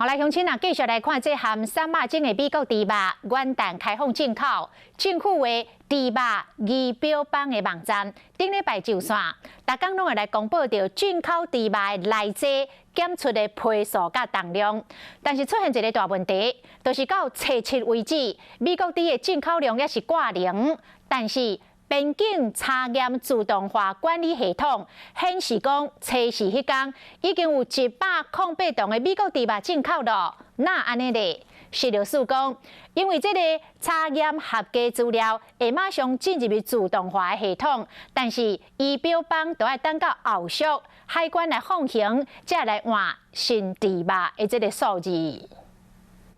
好來，鄉親啊，繼續來看這項三肉種的美國豬肉元旦開放進口，政府的豬肉儀表板的網站，頂禮拜就線，逐工攏會來公布著進口豬肉的來自檢出的批數佮重量。但是出現一个大問題，就是到初七為止，美國豬的進口量猶是掛零，但是邊境查驗自動化管理系統顯示講，初四彼工已經有108噸的美國豬肉進口囉，哪按呢咧？食藥署講，因為這个查驗合格資料會馬上進入自動化的系統，但是儀表板都愛等到後續海關來放行，才來換新豬肉的這个數字。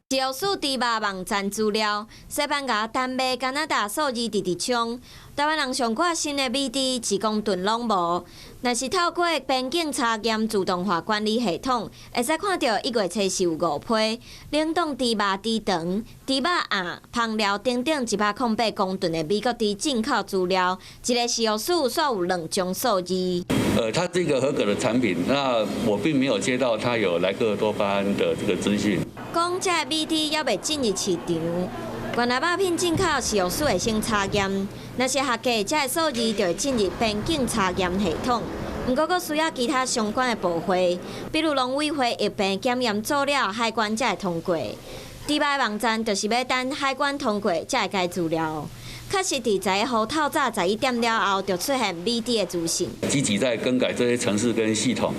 食藥署豬肉網站資料，西班牙、丹麥、加拿大數字直直衝，台灣人上掛心的美豬1公噸攏無。若是透過邊境查驗自動化管理系統，會使看著1月初四有五批冷凍豬肉、豬腸、豬肉餡、芳料等等108公噸的美國豬進口資料，一个食藥署煞有兩種數字。它是一個合格的產品，那我並沒有接到它有萊克多巴胺的這個資訊。講這个美豬猶未進入市場，原來肉品進口食藥署會先查驗，若是合格，這个數字就會進入邊境查驗系統。毋過，閣需要其他相關的部會，比如農委會疫病檢驗做了，海關才會通過。豬肉網站就是欲等海關通過，才會改資料。確實，佇11號透早11點了後，就出現美豬的資訊。積極在更改這些程式跟系統，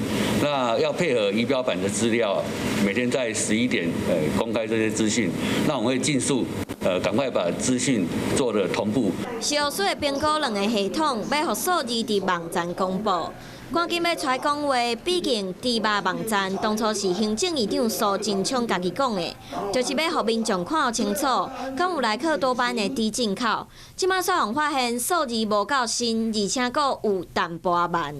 那要配合儀表板的資料，每天在11點公開這些資訊。那我們會盡速趕快把資訊做得同步。食藥署會評估兩个系統，欲予數字佇網站公布。趕緊欲出來講話，畢竟豬肉網站當初是行政院長蘇貞昌家己講的，就是欲予民眾看清楚，敢有萊克多巴胺的豬進口。這馬煞予人發現數字無夠新，而且閣有淡薄仔慢。